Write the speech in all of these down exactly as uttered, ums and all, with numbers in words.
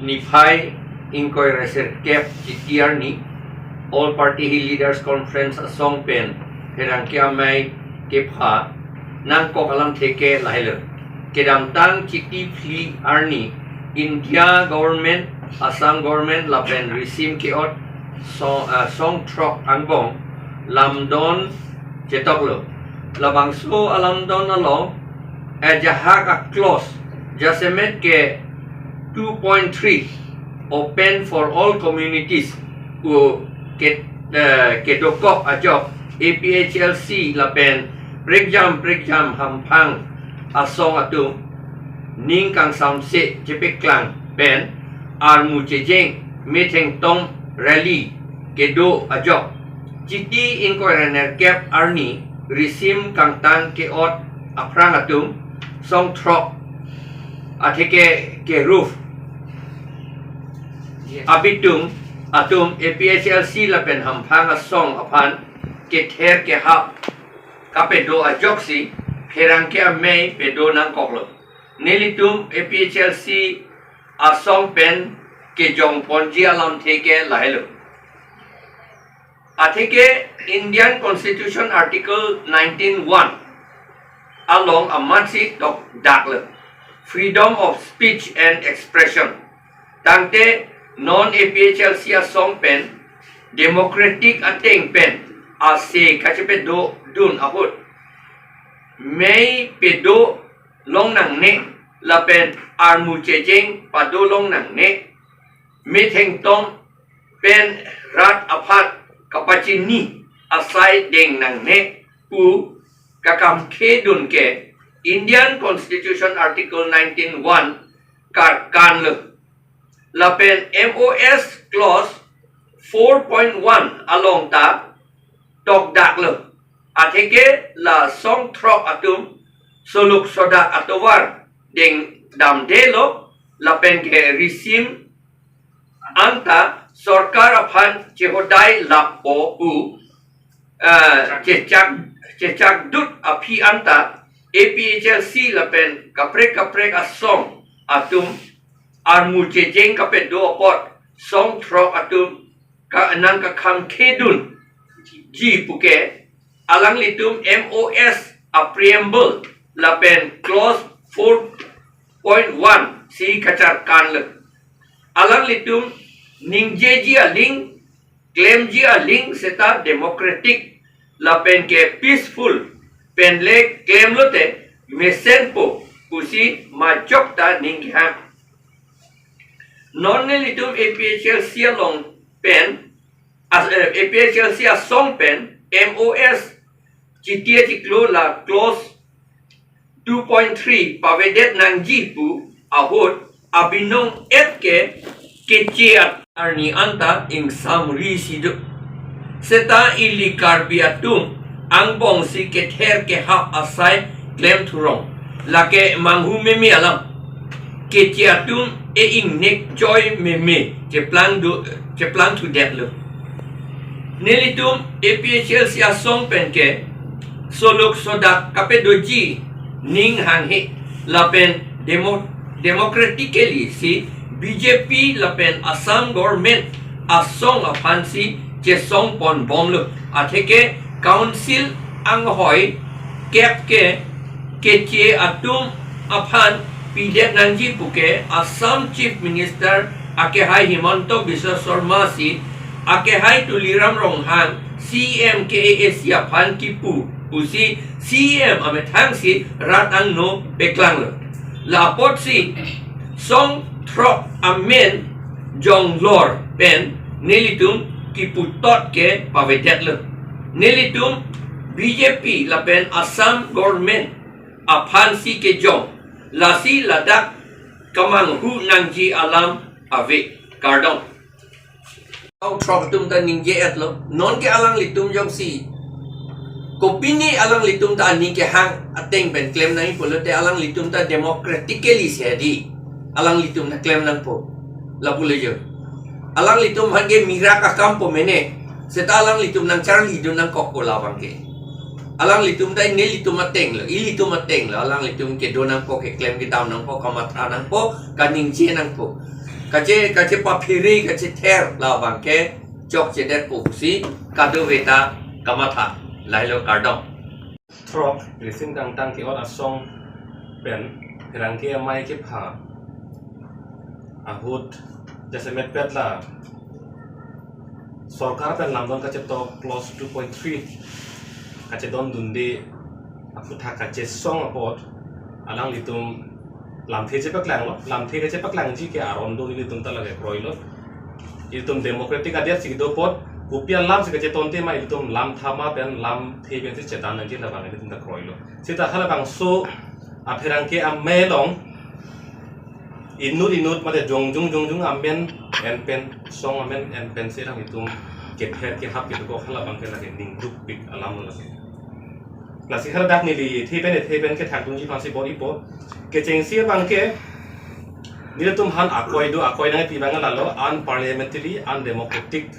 Niphai ingkoi ra sirkep Chiti arni All Party Hill Leaders Conference asong pen pherangke amei kepha nangkok alamthe ke lahelo. Kedamtang Chiti phli arni India government, Assam government lapen risim ke-ot song, ah, song throk angbong lamdon chetoklo. Labangso alamdon along ajahak a-clause jasemet ke two point three open for all communities pu ke, eh, kedokok ajok A P H L C lapen prekjam prekjam hamphang asong atum ning kangsamse chepeklang pen armu chejeng methengtong rally kedo ajok Chiti ingkoi ra nerkep arni risim kangtang ke-ot aphrang atum song throk atheke ke roof abitum atum A P H L C lapen hamphang asong aphan kether kehap kapedo ajoksi pherangke amei pedo nangkoklo. Nelitum A P H L C asong pen kejongponji alamthe ke lahelo. Atheke Indian Constitution Article nineteen one along amatsi tokdaklo, freedom of speech and expression. Tangte non A P H L C asong pen democratic ateng pen ase kachepedo dun ahut mei pedo long nangne lapen armu chejeng pado long nangne, methengtong pen rat aphan kapachini asai deng nangne pu kakamkhe dun ke Indian Constitution Article nineteen one karkanlo. Lapen M O S clause four point one along ta tokdaklo. Atheke la song throk atum soluk sodak atovar deng damdelo lapen ke risim anta sorkar aphan chehodai lapo pu, eh, chechak chechak dut aphi anta A P H L C lapen kaprek kaprek asong atum armu chejeng kapedo apot song throk atum ka nangkakham khedun ji puke alanglitum M O S a preamble lapen clause four point one si kacharkanlo. Alanglitum ningjeji aling, klemji aling seta democratic lapen ke peaceful penle klemlote mesenpo pusi majok ta ning kehang. Non nelitum A P H L C along pen as, eh, A P H L C asong pen M O S Chiti achiklo la clause two point three pavedet nangji pu ahut abinong et ke keche at arni anta ingsamri si do. Seta ili Karbi atum angbong si kether kehap asai klem thurong. Lake manghu meme alam. Keche atum e-ingnek choi meme cheplang do, cheplang thudetlo. Nelitum A P H L C asong pen ke soluk sodak kapedoji ning hanghe lapen demo, democratically si B J P lapen Assam government asong aphan si chesong ponbomlo. Atheke council anghoi kep ke keche atum aphan pidet nangji puke Assam Chief Minister akehai Himanta Biswa Sarma si akehai Tuliram Ronghang C E M K A A C aphan kipu pusi C E M amethang si rat angno peklanglo. La apotsi song throk amen jonglor pen nelitum kiputot ke pavedetlo. Nelitum B J P lapen Assam government aphan si kejong, lasi ladak kemanghu nangji alam ave. Kardom. Song throk atum ta ningje-etlo. Non ke alanglitum jongsi kopine alanglitum ta aning kehang ateng pen klem nangji pulote alanglitum ta democratically si hedi alanglitum ta klem nangpo. Lapulo jo. Alanglitum aphan ke mirak akam po mene. Seta alanglitum nangcharlidun nangkokpo labang ke. Alanglitum ta nelitum atenglo, ilitum atenglo, alanglitum kedo nangpo, keklem kedam nangpo, kamatha nangpo, kaningje nangpo. Kache, kachepaphere, kachether labang ke chokchedet pusi kadokave ta kamatha, lahelo kardom. Throk, Risim Kangtang ke-ot asong pen pherangke amei kepha ahut jasemet pet la sorkar pen lamdon kachetok clause two point three kachedondunde aphuthak kachesong apot alanglitum lamthe chepaklanglo, lamthe kachepaklangji ke aron do, ilitum ta lake kroilo. Ilitum democratic adet si do apot, kopi alam si kachetonte ma ilitum lam thama pen lamthe pensi chedan nangji labang ilitum ta kroilo. Seta halabangso apherangke amei along inut inut mate jongjung jongjung amen en pen, song amen en pensi alanglitum kepher kehap kedokok halabang ke lake ningdukpik alam lo lake. Lasi haladak neli the pen the pen kethakdunji aphansi bor-ipo. Kechengsi abang ke nelitum aphan akoi do, akoi nangpi abang lalo unparliamentary, undemocratic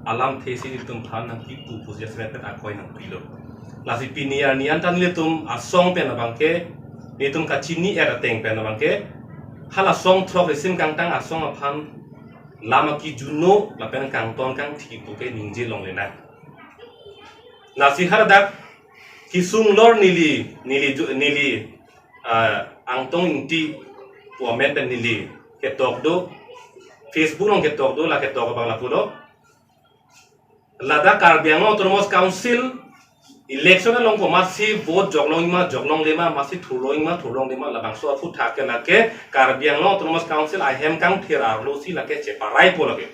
alamthe si nelitum aphan nangkipu pusi jasemet pet akoi nangpilo. Lasi pini arni an ta nelitum asong pen abang ke nelitum kachini-et ateng pen abang ke hala song throk Risim Kangtang asong aphan lam akijuno lapen kangton kangthi pu ke ningje longle nang. Lasi haladak kesung lor neli, neli ju-, neli, ah, Angtong Ingti pu amen pen neli ketok do, Facebook along ketok do, la ketok abang lapu do. Ladak Karbi Anglong Autonomous Council election along komatsi vote joklong ma, joklongle ma, masi thurlong ma, thurlongle ma, labangso aphuthak ke lake Karbi Anglong Autonomous Council ahem kangthir arlo si lake cheparaipo lake.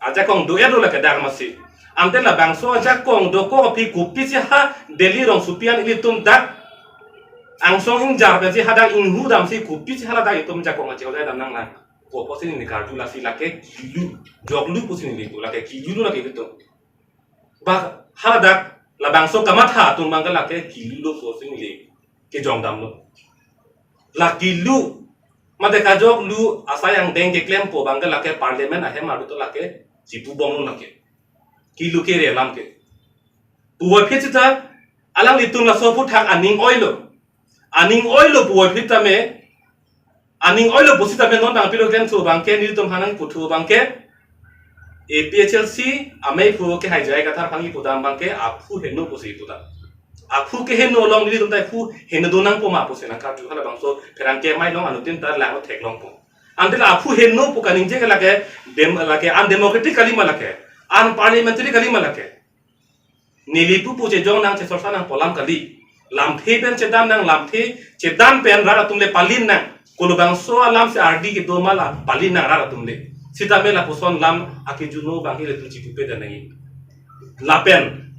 Ajakong do-et lo lake dak masi. Ante labangso ajakong dokok aphi kopisi ha Delhi rongsopi an ilitum dak angsong ingjar pensi hadak inghu damsi kopisi haladak itum jakong achehodai dam nang nang. Kopo si neli karju, lasi lake kilu, joklu pusi neli ko, lake kilu lo lake ilitum. Ba haladak labangso kamatha atum abang ke lake kilu lo pusi neli kejong damlo. La kilu mate kajoklu asai angdeng keklempo abang ke lake parliament ahem arlo to lake chipubomlo lake. Kilu kere alam ke. Puvoiphit seta alanglitum laso aphuthak aning oilo. Aning oilo puvoiphit tame. Aning oilo pusitame non abang pilo klemso abang ke nelitum aphan nangputhu abang ke A P H L C amei aphu ke Haijai Kathar aphan kipu dam abang ke aphu heno pusi kipu dam. Aphu keheno along nelitum ta aphu heno do nangpo ma pusi nangkarju, halabangso pherangke amei along anuttin ta lang theklongpo. Ante la aphu heno pu kaningje ke lake dem-, lake undemocratic kali ma lake, unparliamentary kali ma lake. Neli pupu chejong nang, chesorsa nangpo alam kali. Lamthe pen chedan nang, lamthe chedan pen rat atum le palin nang. Kolobangso alam si ardi kedo ma la palin nang rat atum le. Sitame lapuson lam akijuno abang ke ilitum chipupe dan nangji. Lapen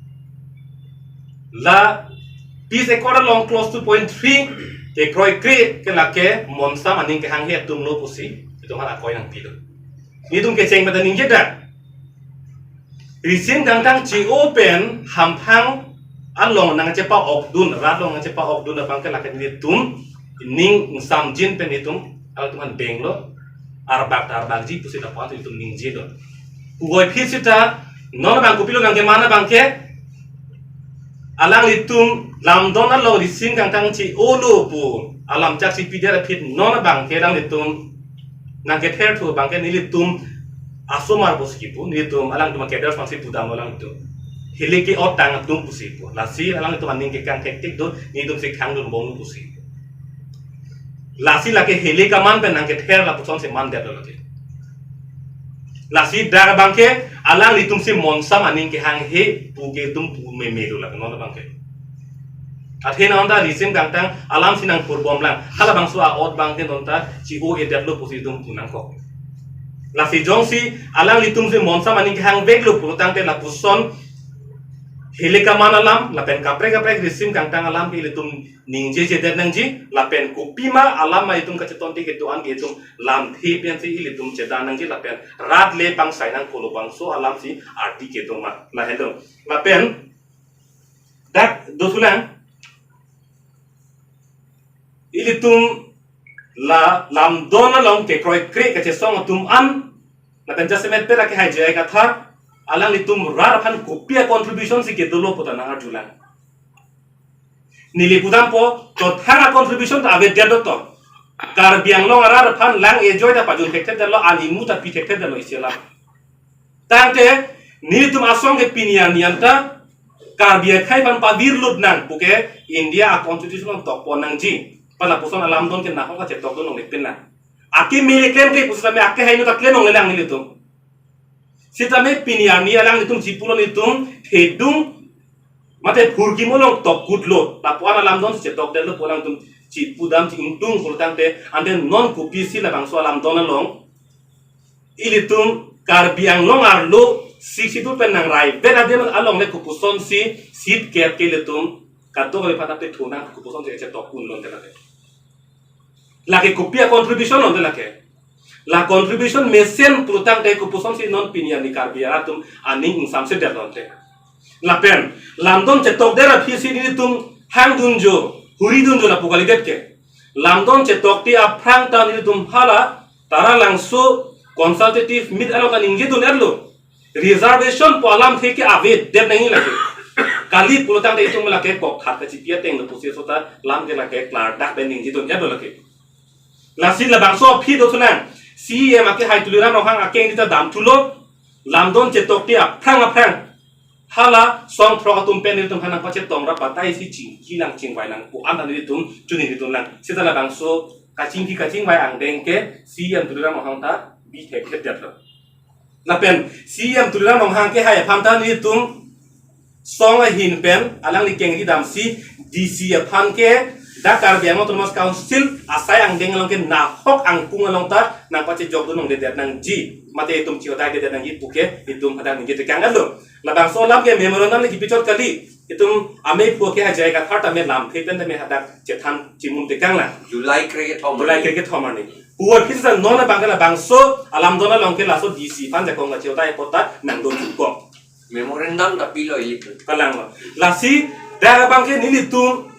la Peace Accord along clause two point three kekroikre ke lake monsam aning kehanghe atum lo pusi itum aphan akoi nangpilo. Nelitum kecheng pada ningje dak. Risim Kangtang che-o pen hamphang along nangchepa-okdun, rat along nangchepa-okdun abang ke lake nelitum ning ingsamjin pen itum, alanglitum aphan benglo, arbak ta arbakji pusi lapu-an itum ningjelo. Puvoiphit seta non abang kopilo nangkeman abang ke, alanglitum lamdon along Risim Kangtang che-olo pu alam chak si pidet aphi non abang ke alanglitum nangketherthu abang ke nelitum asomar pusi kipu, nelitum alangtum a-cadre aphansi pudamlo alanglitum. Hele ke-ot tang atum pusi pu. Lasi alanglitum aning kekang thektik do, nelitum si khangdunbom pusi. Lasi lake hele kaman pen nangkether lapuson si mandetlo lake. Lasi dak abang ke alanglitum si monsam aning kehanghe pu ke itum pu memelo lake non abang ke. Athe non ta Risim Kangtang alam si nangpurbomlang. Halabangso a-ot abang ke non ta che-o-edetlo pusi itum pu nangkok. Lasi jongsi alanglitum si monsam aning kehangveklo pulotangte lapuson hele kaman alam lapen kaprek kaprek Risim Kangtang alam ke ilitum ningjejedet nangji, lapen kopima alam ma itum kachetonte kedo-an ke itum lamthe pensi ilitum chedan nangji, lapen rat le pangsai nang kolobangso alam si ardi kedo ma. Lahelo. Lapen dak dothulang, ilitum la lamdon along kekroikre kachesong atum an, lapen jasemet pet lake Haijai Kathar, alanglitum rat aphan kopi a-contribution si kedolo pu ta nangarjulang. Neli pudampo, chothang a-contribution ta avedet do to. Karbi Anglong arat aphan lang ejoi ta pajun thekthedetlo, an imu ta pi thekthedetlo isi alam. Tangte nelitum asong ke pini arni anta Karbi akhei aphan pavirlut nang puke India a constitution along tokpon nangji pu lapuson alamdon ke nahok kachetokdun longle pinlang. Akeme le klemkle pusitame akehai inut ta klem longle lang nelitum. Sitame pini arni alanglitum chipulo, nelitum thedung mate phurkimo along tokkutlo, lapu-an alamdon chetokdetlo pu alangtum chipudam chingtung pulotangte, ante non kopisi labangso alamdon along ilitum Karbi Anglong arlo Sixth Schedule pen nangrai vet adim along le kopusonsi seat kep ke ilitum kadokave aphan ta pethu nang, kopusonsi chetok un lonte lake. Lake kopi a contribution lonte lake. La contribution mesen pulotangte kopusonsi non pini arni Karbi arat atum aning ingsamsedet lonte. Lapen lamdon chetokdet aphisi nelitum hangdunjo, huridunjo lapu kalidet ke. Lamdon chetokte aphrang ta nelitum hala Taralangso consultative meet along ta ningjedun-etlo. Reservation pu alamthe ke avedet nangji lake. Kali pulotangte itum lake kok khat kachipi ateng lo pusi sota lam ke lake klardak pen ningjedun-etlo lake. Lasi labangso aphi do thunang. C E M akehai Tuliram Ronghang akeng ta damthulo. Lamdon chetokte aphrang aphrang hala song throk atum pen nelitum aphan nangpachetong ra batai si chingki lang chingvai lang pu an ta nelitum choningridun lang. Seta labangso kachingki kachingvai angdeng ke C E M Tuliram Ronghang ta bi thekthedetlo. Lapen C E M Tuliram Ronghang kehai aphan ta nelitum song ahin pen alangli kengri damsi D C aphan ke dak Karbi Anglong Autonomous Council asai angdeng along ke nahok angkung along ta nangpachejokdun longledet nangji mate itum chihodaidedet nangji puke itum hadak ningje tekang-etlo. Labangso alam ke memorandum le kipichot kali, itum amei phu ke J I Kathar tame lamthe pen tame hadak chethan chimum tekang lang. July krekethom July arni. Krekethom arni. Puwa phisa non abang ke labangso alamdon along ke laso D C aphan jakong kachihodai apot ta nangdun kok. Memorandum ta pilo ilitum. Kalanglo. Lasi dak abang ke nelitum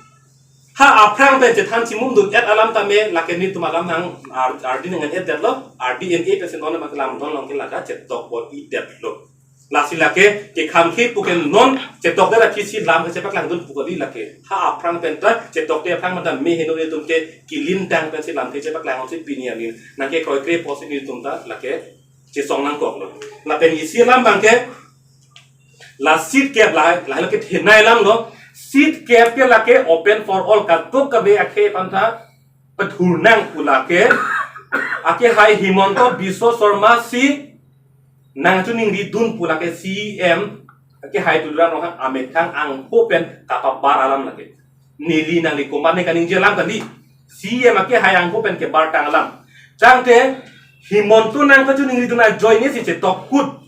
ha aphrang pen chethan chimumdun-et alam tame lake nelitum alam nang ar-, ardi nang-etdetlo, R D N A pensi non abang ke lamdon along ke lake chetokpon-idetlo. Lasi lake kekhamkhe puke non chetokdet aphisi lam kachepaklangdun pu kali lake. Ha aphrang pen ta chetokte aphrang mata me heno nelitum ke kilintang pensi lam kachepaklang si pini arni nangkekroikre pusi nelitum ta lake chesong nangkoklo. Lapen isi alam abang ke la seat kep la, la lake thenei alamlo. Seat kep ke lake open for all, kadokave akhei aphan ta pathur nang pu lake akehai Himanta Biswa Sarma si nangchoningridun pu lake C E M akehai Tuliram Ronghang amethang angho pen kapabar alam lake. Neli nangli komatne kaningje alam kali. C E M akehai angho pen kebartang alam. Tangte Himanta nangpachoningridun ajoine si chetokut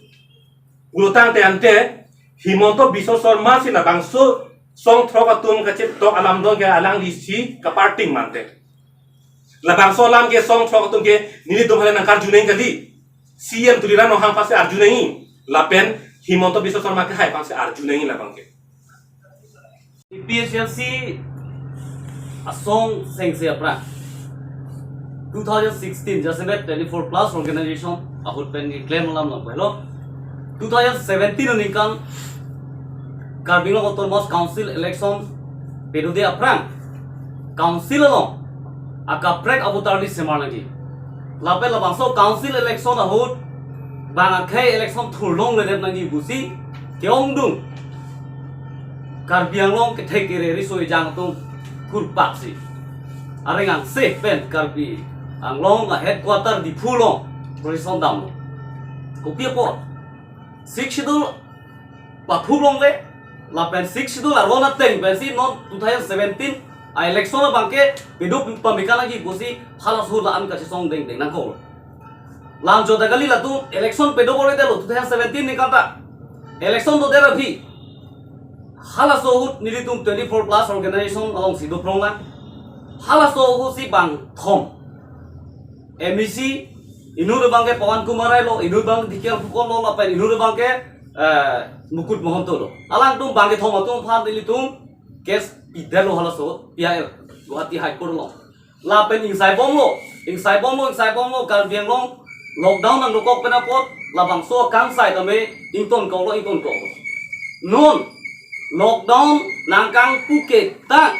pulotangte ante Himanta Biswa Sarma si labangso song throk atum kachetok alamdon ke alangli si kaparting mante. Labangso alam ke song throk atum ke nelitum aphan nangkarju nang kali. C E M Tuliram Ronghang aphansi arju nangji lapen Himanta Biswa Sarma kehai aphansi arju nangji labang ke. A P H L C asong sengse aphrang two thousand sixteen jasemet twenty-four plus organization ahut pen keklem alam nangpelo. Two thousand seventeen aningkan Karbi Anglong Autonomous Council election pedude aphrang council along akaprek avoter list semar nangji. Lapen labangso council election ahut bang akhei election thurlongledet nangji pusi ke-ongdung Karbi Anglong kethek kere riso ejang atum kurpaksi areng angse pen Karbi Anglong a headquarter Diphu along procession damlo. Kopi apot Sixth Schedule pathulongle lapen Sixth Schedule aron ateng pensi non two thousand seventeen a election abang ke pedo pameka nangji pusi halaso la-an kachesong dengdeng nangkok. Lam jota kali latum election pedo bore delo two thousand seventeen aningkan ta. Election dodet aphi halaso ahut nelitum twenty-four plus organization alongsi doprong lang. Halaso ahutsi bang thom M A C, inut abang ke Pawan Kumar Rai lo, inut abang Dikelang Phukon lo, lapen inut abang ke, eh, Mukut Mahanta lo. Alangtum bang kethom atum aphan nelitum case pidetlo halaso, P I L, Guwahati High Court along. Lapen ingsaibomlo, ingsaibomlo, ingsaibomlo, Karbi Anglong lockdown nangdokok pen apot labangso akangsai tame ingtonkoklo, ingtonkoklo. Non lockdown nangkangpu ke ta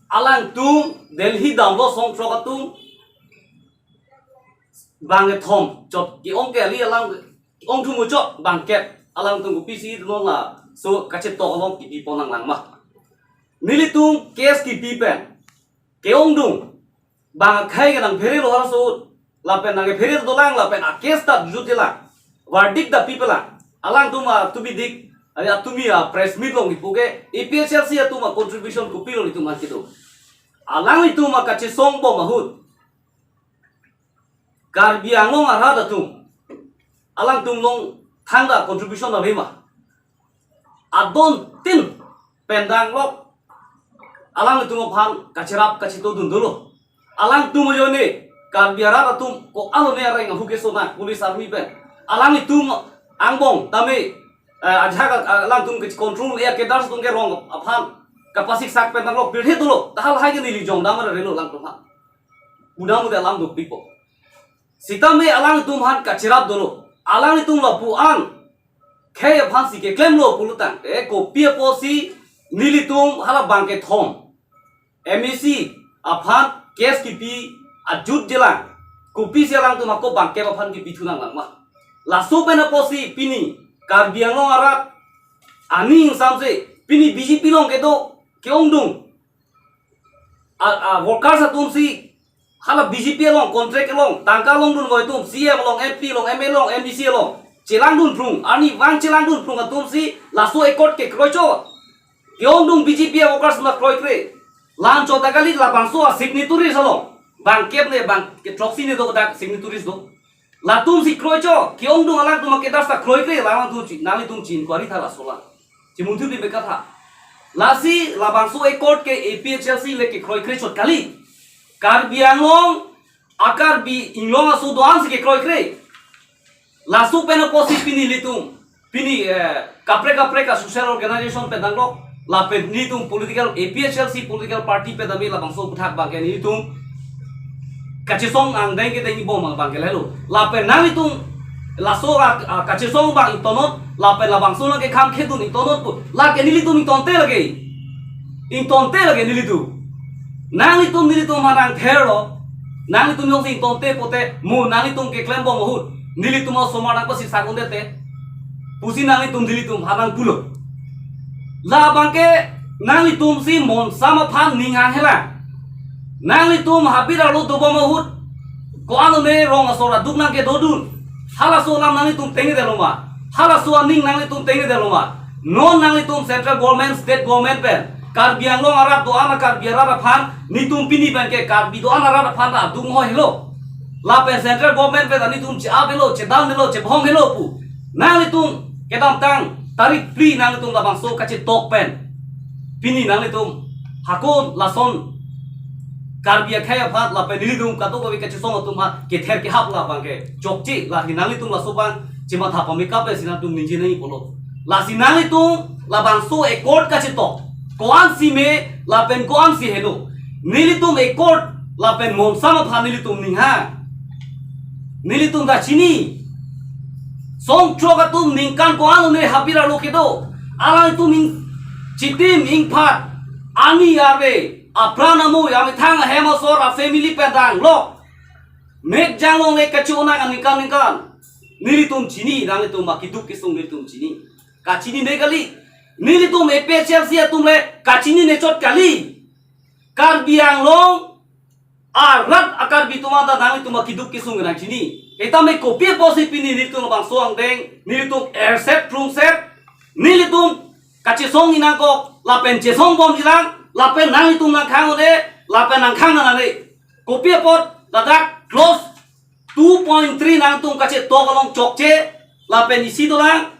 Alangtum Delhi damlo song throk atum bang kethom chot ke-ong ke ali alang ong thum chot bang kep alangtum kopisi non laso kachetok along kipi pon nanglang ma. Nelitum case kipi pen ke-ongdung bang akhei ke nangphere lo halaso lapen nangphere dolang lapen a case ta jut jelang verdict ta pipelang. Alangtum a tubi dik, ari atumi a press meet along kipu ke A P H L C atum a contribution kopilo nelitum aphan kedo. Alanglitum a kachesong bom ahut Karbi Anglong arat atum alangtum along thangta contribution ave ma? Adon tin pen danglok alanglitum aphan kacherap kachito dun dolo. Alangtum ajoine Karbi arat atum ko-an lone areng ahu keso na police army pen alanglitum angbong tame, eh, ajak alangtum ke control ya kedar atum ke rong aphan kapasik sak pen danglok pirthe dolo. Tahal hai ke neli jong dam relo alangtum ha. Udam udah alam duk pipo. Sitame alangtum aphan kacherap dolo. Alanglitum lapu-an khei aphan si keklemlo pulotangte kopi apotsi nelitum hala bang kethom M A C aphan case kipi ajut jelang. Kopisi alangtum ako bang kep aphan kipi thu nanglang ma? Laso pen apotsi pini Karbi Anglong arat aning samse pini B J P along kedo ke-ongdung a, a, workers atum si hala B J P along contract along tangka longdun voi atum C E M along, M P along, M L A along, M D C along chelang dun phrung, arnivang chelang dun phrung atum si laso accord ke kroi chot. Ke-ongdung B J P a workers na kroikre. Lan chot ta kali labangso a signatories along. Bang kep ne bang ke throksi ne do dak signatories do. Latum si kroi chot, ke-ongdung alangtum a kedar ta kroikre, alangtum chi, nanglitum chin kwari tha laso lang. Chimun thu di beka tha. Lasi labangso accord ke A P H L C le ke kroikre chot kali. Karbi Anglong, a Karbi Anglong aso do-an si ke kroikre. Laso pen apotsi pini nelitum, pini, eh, kaprek kaprek a social organization pen danglok, lapen nelitum political A P H L C political party pen tame labangso aputhak bang ke nelitum kachesong angdeng kedeng bom bang ke lahelo. Lapen nanglitum laso a, a, kachesong bang ingtonnon, lapen labangso nangkekhang khedun ingtonnon pu. Lake nelitum ingtonte lake. Ingtonte lake nelitum. Nanglitum nelitum aphan nangtherlo. Nanglitum jongsi ingtonte pote mo nanglitum keklem bom ahut nelitum osomar nangpasik sak un-e te pusi nanglitum nelitum aphan nangpulo. Labang ke nanglitum si monsam aphan ning hang hela. Nanglitum habit arlo dobom ahut ko-an lone rong asor aduk nangkedodun. Halaso alam nanglitum tengedetlo ma? Halaso aning nanglitum tengedetlo ma? Non nanglitum central government, state government pen Karbi Anglong arat do-an a Karbi arat aphan nelitum pini pen ke Karbi do-an arat aphan ta adung hoi helo. Lapen central government pen ta nelitum che-ap helo, chedam helo, chebhong helo pu. Nanglitum kedamtang tarik phli nanglitum labangso kachetok pen pini nanglitum hakon lason Karbi akhei aphan lapen nelitum kadokave kachesong atum aphan kether kehap labang ke chokche, lasi nanglitum laso abang chematha pameka pensi nangtum ningje nangji pulo. Lasi nanglitum labangso accord kachetok ko-an si me lapen ko-an si heno. Nelitum accord lapen monsam aphan nelitum ning hang. Nelitum ta chini. Song throk atum ningkan ko-an lone habit arlo kedo. Alangtum ing chitim ingphat, arni arve, apran amui, amethang ahem asor a family pen danglok. Mek jang longle kachonak aningkan ningkan. Nelitum chini, nanglitum akiduk kesung nelitum chini. Kachinine kali. Nelitum A P H L C atum le kachinine chot kali. Karbi Anglong arat a Karbi atum anta nanglitum akiduk kesung nangchini. Sitame kopi apotsi pini nelitum labangso angdeng, nelitum erset prungset, nelitum kachesongji nangkok, lapen chesong bomji lang, lapen nanglitum nangkhang un-e, lapen nangkhang nangne. Kopi apot ladak clause two point three nangtum kachetok along chokche, lapen isi dolang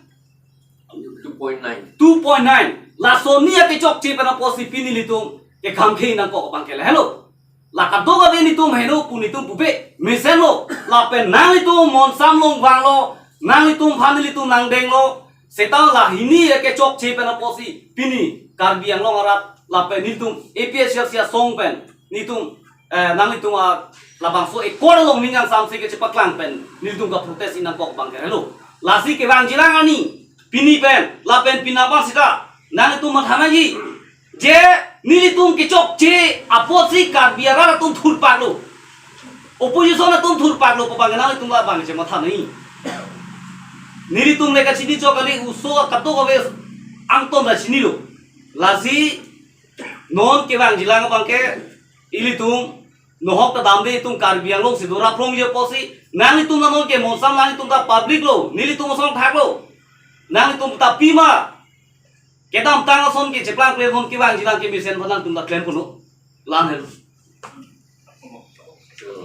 two point nine. Two point nine. Laso ni akechokche pen apotsi pini nelitum kekhang khei nangkok abang ke lahelo. La kadokave nelitum heno pu nelitum pupe mesenlo. Lapen nanglitum monsam along vanglo, nanglitum aphan nelitum nangdenglo. Seta la hini akechokche pen apotsi pini Karbi Anglong arat lapen nelitum A P H L C asong pen nelitum, eh, nanglitum a labangso accord along ning kangsamse kachepaklang pen nelitum kaprotest-ji nangkok abang ke lahelo. Lasi kevangji lang ani pini pen lapen pini abang seta nanglitum matha nangji. Je Nelitum kechokche apotsi Karbi arat atum thurpaklo. Opposition atum thurpaklo pu abang nanglitum labang chematha nangji. Nelitum le kachini chok kali, oso kadokave angton ta chinilo. Lasi non kevangjilang abangke ilitum nohok ta damde, itum Karbi Anglong si dora phlongji apotsi nanglitum ta non ke monsam, nanglitum ta public lo, nelitum osong thaklo. Nanglitum ta pima kedamtang ason ke cheplang kle non kevangjilang kemesen aphan nangtum ta klem puno. Lan helo.